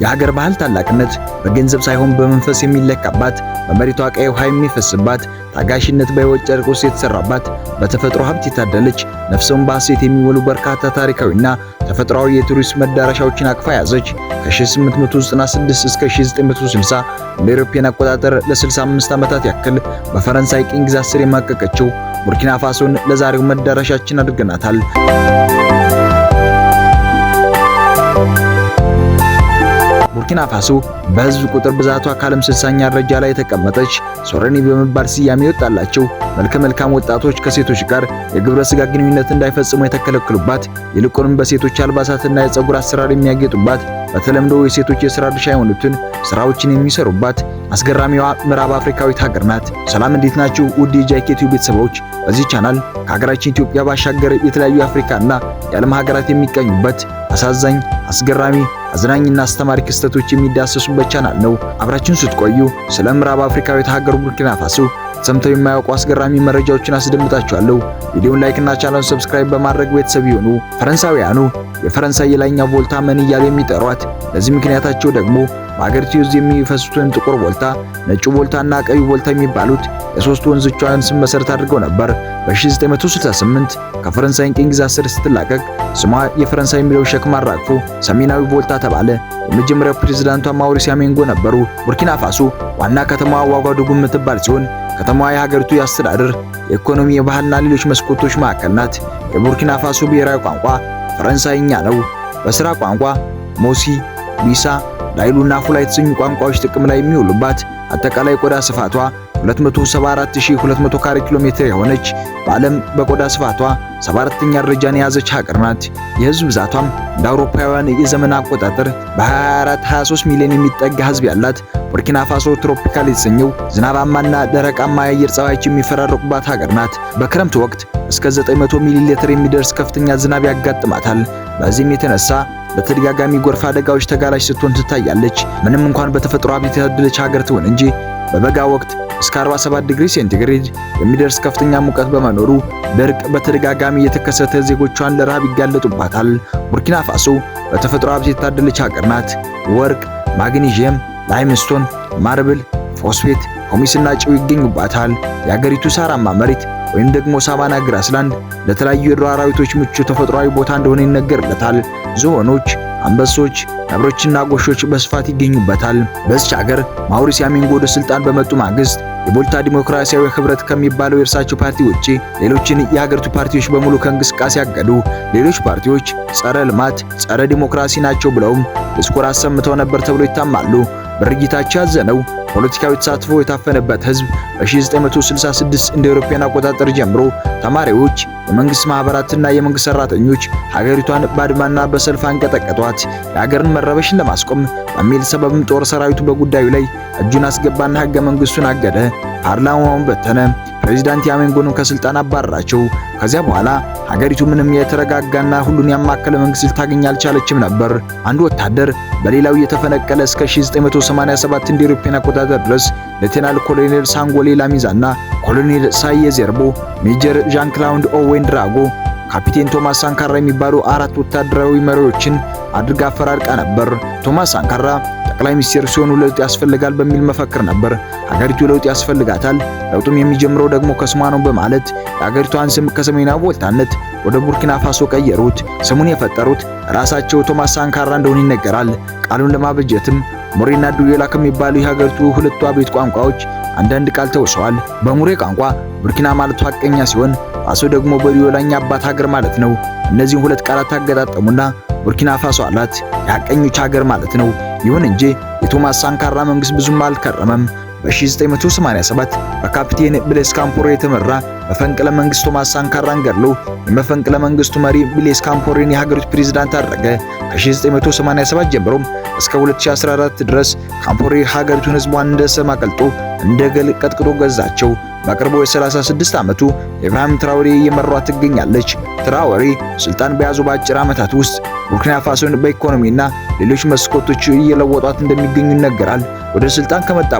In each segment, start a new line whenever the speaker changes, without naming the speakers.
የሀገር ባህል ታላቅነት በገንዘብ ሳይሆን በመንፈስ የሚለካባት፣ በመሬቷ ቀይ ውሃ የሚፈስባት፣ ታጋሽነት በሕይወት ጨርቅ ውስጥ የተሰራባት፣ በተፈጥሮ ሀብት የታደለች፣ ነፍስን በሐሴት የሚሞሉ በርካታ ታሪካዊና ተፈጥሯዊ የቱሪስት መዳረሻዎችን አቅፋ ያዘች። ከ1896 እስከ 1960 እንደ አውሮፓውያን አቆጣጠር ለ65 ዓመታት ያክል በፈረንሳይ ቅኝ ግዛት ስር የማቀቀችው ቡርኪና ፋሶን ለዛሬው መዳረሻችን አድርገናታል። ቡርኪና ፋሶ በህዝብ ቁጥር ብዛቷ ከዓለም 60ኛ ደረጃ ላይ የተቀመጠች፣ ሶረኒ በመባል ስያሜ የወጣላቸው መልከ መልካም ወጣቶች ከሴቶች ጋር የግብረ ስጋ ግንኙነት እንዳይፈጽሙ የተከለከሉባት፣ ይልቁንም በሴቶች አልባሳትና የፀጉር አሰራር የሚያጌጡባት፣ በተለምዶ የሴቶች የሥራ ድርሻ የሆኑትን ስራዎችን የሚሰሩባት አስገራሚዋ ምዕራብ አፍሪካዊት ሀገር ናት። ሰላም፣ እንዴት ናችሁ? ውድ የጃኬቱ ቤተሰቦች፣ በዚህ ቻናል ከሀገራችን ኢትዮጵያ ባሻገር የተለያዩ የአፍሪካና የዓለም ሀገራት የሚገኙበት አሳዛኝ፣ አስገራሚ፣ አዝናኝና አስተማሪ ክስተቶች የሚዳሰሱበት ቻናል ነው። አብራችሁን ስትቆዩ ስለ ምዕራብ አፍሪካዊት ሀገር ቡርኪና ፋሶ ሰምተው የማያውቁ አስገራሚ መረጃዎችን አስደምጣችኋለሁ። ቪዲዮውን like እና ቻናሉን subscribe በማድረግ ቤተሰብ ይሁኑ። ፈረንሳውያኑ የፈረንሳይ የላይኛው ቮልታ መን እያሉ የሚጠሯት፣ ለዚህ ምክንያታቸው ደግሞ በሀገሪቱ ውስጥ የሚፈሱትን ጥቁር ቮልታ፣ ነጩ ቮልታና ቀዩ ቮልታ የሚባሉት የሶስቱ ወንዞቿን ስም መሰረት አድርገው ነበር። በ1968 ከፈረንሳይ ቅኝ ግዛት ስር ስትላቀቅ ስሟ የፈረንሳይ የሚለው ሸክም አራግፎ ሰሜናዊ ቮልታ ተባለ። የመጀመሪያው ፕሬዝዳንቷ ማውሪስ ያሜንጎ ነበሩ። ቡርኪና ፋሶ ዋና ከተማዋ ዋጋዱጉ የምትባል ሲሆን ከተማዋ የሀገሪቱ የአስተዳደር፣ የኢኮኖሚ፣ የባህልና ሌሎች መስኮቶች ማዕከል ናት። የቡርኪና ፋሶ ብሔራዊ ቋንቋ ፈረንሳይኛ ነው። በስራ ቋንቋ ሞሲ፣ ቢሳ፣ ዳይሉና ፉላ የተሰኙ ቋንቋዎች ጥቅም ላይ የሚውሉባት፣ አጠቃላይ ቆዳ ስፋቷ 274200 ካሬ ኪሎ ሜትር የሆነች፣ በዓለም በቆዳ ስፋቷ 74ኛ ደረጃን የያዘች ሀገር ናት። የህዝብ ብዛቷም እንደ አውሮፓውያን የዘመን አቆጣጠር በ24 23 ሚሊዮን የሚጠጋ ህዝብ ያላት ቡርኪና ፋሶ tropical የተሰኘው ዝናባማና ደረቃማ የአየር ጸባዮች የሚፈራረቁባት ሀገር ናት። በክረምት ወቅት እስከ 900 ሚሊ ሊትር የሚደርስ ከፍተኛ ዝናብ ያጋጥማታል። በዚህም የተነሳ ለተደጋጋሚ ጎርፍ አደጋዎች ተጋላጭ ስትሆን ትታያለች። ምንም እንኳን በተፈጥሮ ሀብት የታደለች ሀገር ትሆን እንጂ በበጋ ወቅት እስከ 47 ዲግሪ ሴንቲግሬድ የሚደርስ ከፍተኛ ሙቀት በመኖሩ ድርቅ በተደጋጋሚ የተከሰተ ዜጎቿን ለረሃብ ይጋለጡባታል። ቡርኪና ፋሶ በተፈጥሮ ሀብት የታደለች ሀገር ናት። ወርቅ፣ ማግኒዥየም፣ limestone፣ marble፣ ፎስፌት፣ pumice ና ጨው ይገኙባታል። የሀገሪቱ ሳራማ መሬት ወይም ደግሞ savanna grassland ለተለያዩ የዱር አራዊቶች ምቹ ተፈጥሯዊ ቦታ እንደሆነ ይነገርለታል። ዝሆኖች፣ አንበሶች፣ ነብሮችና ጎሾች በስፋት ይገኙበታል። በዚች ሀገር ማውሪስ ያሜንጎ ወደ ስልጣን በመጡ ማግስት የቮልታ ዲሞክራሲያዊ ህብረት ከሚባለው የእርሳቸው ፓርቲ ውጪ ሌሎችን የሀገሪቱ ፓርቲዎች በሙሉ ከእንቅስቃሴ አገዱ። ሌሎች ፓርቲዎች ጸረ ልማት፣ ጸረ ዲሞክራሲ ናቸው ብለውም ዲስኩር አሰምተው ነበር ተብሎ ይታማሉ። በድርጊታቸው ያዘነው ፖለቲካዊ ተሳትፎ የታፈነበት ህዝብ በ1966 እንደ አውሮፓውያን አቆጣጠር ጀምሮ ተማሪዎች፣ የመንግስት ማህበራትና የመንግስት ሰራተኞች ሀገሪቷን በአድማና በሰልፍ አንቀጠቀጧት። የሀገርን መረበሽን ለማስቆም በሚል ሰበብም ጦር ሰራዊቱ በጉዳዩ ላይ እጁን አስገባና ህገ መንግስቱን አገደ። ፓርላማውን በተነ። ፕሬዚዳንት ያሜንጎንም ከስልጣን አባረራቸው። ከዚያ በኋላ ሀገሪቱ ምንም የተረጋጋና ሁሉን ያማከለ መንግስት ልታገኝ አልቻለችም ነበር። አንዱ ወታደር በሌላው እየተፈነቀለ እስከ 1987 እንደ አውሮፓውያን አቆጣጠር ድረስ ሌተናል ኮሎኔል ሳንጎሌ ላሚዛና ኮሎኔል ሳዬ ዜርቦ፣ ሜጀር ዣን ክላውድ ኦዌንድራጎ፣ ካፒቴን ቶማስ ሳንካራ የሚባሉ አራት ወታደራዊ መሪዎችን አድርጋ አፈራርቃ ነበር። ቶማስ ሳንካራ ጠቅላይ ሚኒስትር ሲሆኑ ለውጥ ያስፈልጋል በሚል መፈክር ነበር። ሀገሪቱ ለውጥ ያስፈልጋታል፣ ለውጡም የሚጀምረው ደግሞ ከስሟ ነው በማለት የሀገሪቷን ስም ከሰሜናዊ ቮልታነት ወደ ቡርኪና ፋሶ ቀየሩት። ስሙን የፈጠሩት ራሳቸው ቶማስ ሳንካራ እንደሆነ ይነገራል። ቃሉን ለማበጀትም ሙሬና ዱዌላ ከሚባሉ የሀገሪቱ ሁለቱ አቤት ቋንቋዎች አንዳንድ ቃል ተውሰዋል። በሙሬ ቋንቋ ቡርኪና ማለት ሐቀኛ ሲሆን ፋሶ ደግሞ በዲዮላኛ አባት ሀገር ማለት ነው። እነዚህን ሁለት ቃላት አገጣጠሙና ቡርኪና ፋሶ አላት፣ የሐቀኞች ሀገር ማለት ነው። ይሁን እንጂ የቶማስ ሳንካራ መንግስት ብዙም አልከረመም። በ1987 በካፒቴን ብሌስ ካምፖሬ የተመራ መፈንቅለ መንግስት ቶማስ ሳንካራን ገድሎ የመፈንቅለ መንግስቱ መሪ ብሌስ ካምፖሬን የሀገሪቱ ፕሬዝዳንት አደረገ። ከ1987 ጀምሮም እስከ 2014 ድረስ ካምፖሬ ሀገሪቱን ህዝቧን እንደ ሰም አቀልጦ እንደ ገል ቀጥቅጦ ገዛቸው። በቅርቡ የ36 ዓመቱ ኢብራሂም ትራኦሬ እየመሯት ትገኛለች። ትራኦሬ ስልጣን በያዙ በአጭር ዓመታት ውስጥ ቡርኪና ፋሶን በኢኮኖሚና ሌሎች መስኮቶች እየለወጧት እንደሚገኙ ይነገራል። ወደ ስልጣን ከመጣ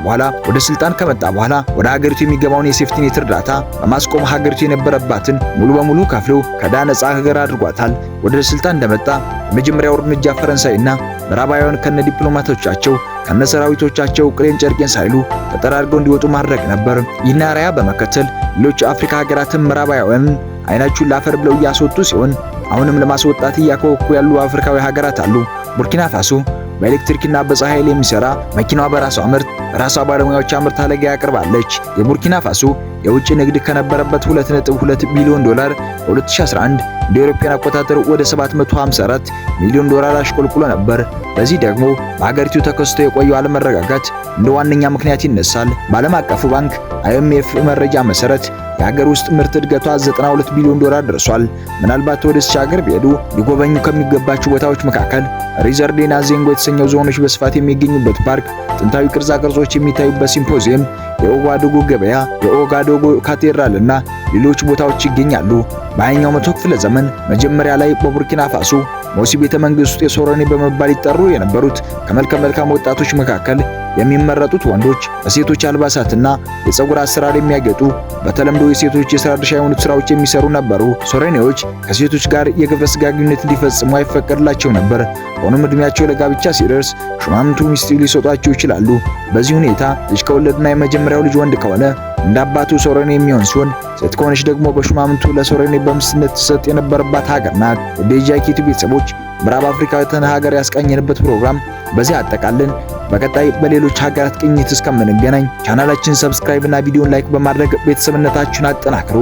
በኋላ ወደ ሀገሪቱ የሚገባውን የ safety net እርዳታ በማስቆም ሀገሪቱ የነበረባትን ሙሉ በሙሉ ከፍሎ ከዕዳ ነፃ ሀገር አድርጓታል። ወደ ስልጣን እንደመጣ የመጀመሪያው እርምጃ ፈረንሳይና ምዕራባውያን ከነ ዲፕሎማቶቻቸው ከነ ሰራዊቶቻቸው ቅሌን ጨርቄን ሳይሉ ተጠራርገው እንዲወጡ ማድረግ ነበር። ይህን አርአያ በመከተል ሌሎች አፍሪካ ሀገራትም ምዕራባውያንን አይናችሁን ላፈር ብለው እያስወጡ ሲሆን አሁንም ለማስወጣት እያኮኩ ያሉ አፍሪካዊ ሀገራት አሉ። ቡርኪና ፋሶ በኤሌክትሪክና በፀሐይ ኃይል የሚሰራ መኪናዋ በራሷ ምርት በራሷ ባለሙያዎች አምርታ ለገበያ አቅርባለች። የቡርኪና ፋሶ የውጭ ንግድ ከነበረበት 2.2 ቢሊዮን ዶላር በ2011 እንደ አውሮፓውያን አቆጣጠር ወደ 754 ሚሊዮን ዶላር አሽቆልቁሎ ነበር። በዚህ ደግሞ በሀገሪቱ ተከስቶ የቆየው አለመረጋጋት እንደ ዋነኛ ምክንያት ይነሳል። በዓለም አቀፉ ባንክ IMF መረጃ መሰረት የሀገር ውስጥ ምርት እድገቷ 92 ቢሊዮን ዶላር ደርሷል። ምናልባት ወደዚች ሀገር ቢሄዱ ሊጎበኙ ከሚገባቸው ቦታዎች መካከል ሪዘርዴና ዜንጎ የተሰኘው ዝሆኖች በስፋት የሚገኙበት ፓርክ፣ ጥንታዊ ቅርጻ ቅርጾች የሚታዩበት ሲምፖዚየም፣ የኦጋዶጎ ገበያ፣ የኦጋዶጎ ካቴድራል እና ሌሎች ቦታዎች ይገኛሉ። በ20ኛው መቶ ክፍለ ዘመን መጀመሪያ ላይ በቡርኪና ፋሶ ሞሲ ቤተ መንግስት ውስጥ የሶረኔ በመባል ይጠሩ የነበሩት ከመልከ መልካም ወጣቶች መካከል የሚመረጡት ወንዶች በሴቶች አልባሳትና የፀጉር አሰራር የሚያጌጡ በተለምዶ የሴቶች የሥራ ድርሻ የሆኑት ስራዎች የሚሰሩ ነበሩ። ሶረኔዎች ከሴቶች ጋር የግብረ ሥጋ ግንኙነት እንዲፈጽሙ አይፈቀድላቸው ነበር። ሆኖም እድሜያቸው ለጋብቻ ሲደርስ ሹማምንቱ ሚስት ሊሰጧቸው ይችላሉ። በዚህ ሁኔታ ልጅ ከወለዱና የመጀመሪያው ልጅ ወንድ ከሆነ እንደ አባቱ ሶረኔ የሚሆን ሲሆን ሴት ከሆነች ደግሞ በሹማምንቱ ለሶረኔ በሚስትነት ትሰጥ የነበረባት ሀገር ናት። ወደ ጃኪቱ ቤተሰቦች ምዕራብ አፍሪካዊትን ሀገር ያስቃኘንበት ፕሮግራም በዚህ አጠቃልን። በቀጣይ በሌሎች ሀገራት ቅኝት እስከምንገናኝ ቻናላችን subscribe እና ቪዲዮን like በማድረግ ቤተሰብነታችሁን አጠናክሩ።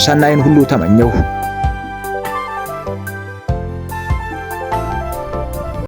ሰናይን ሁሉ ተመኘሁ።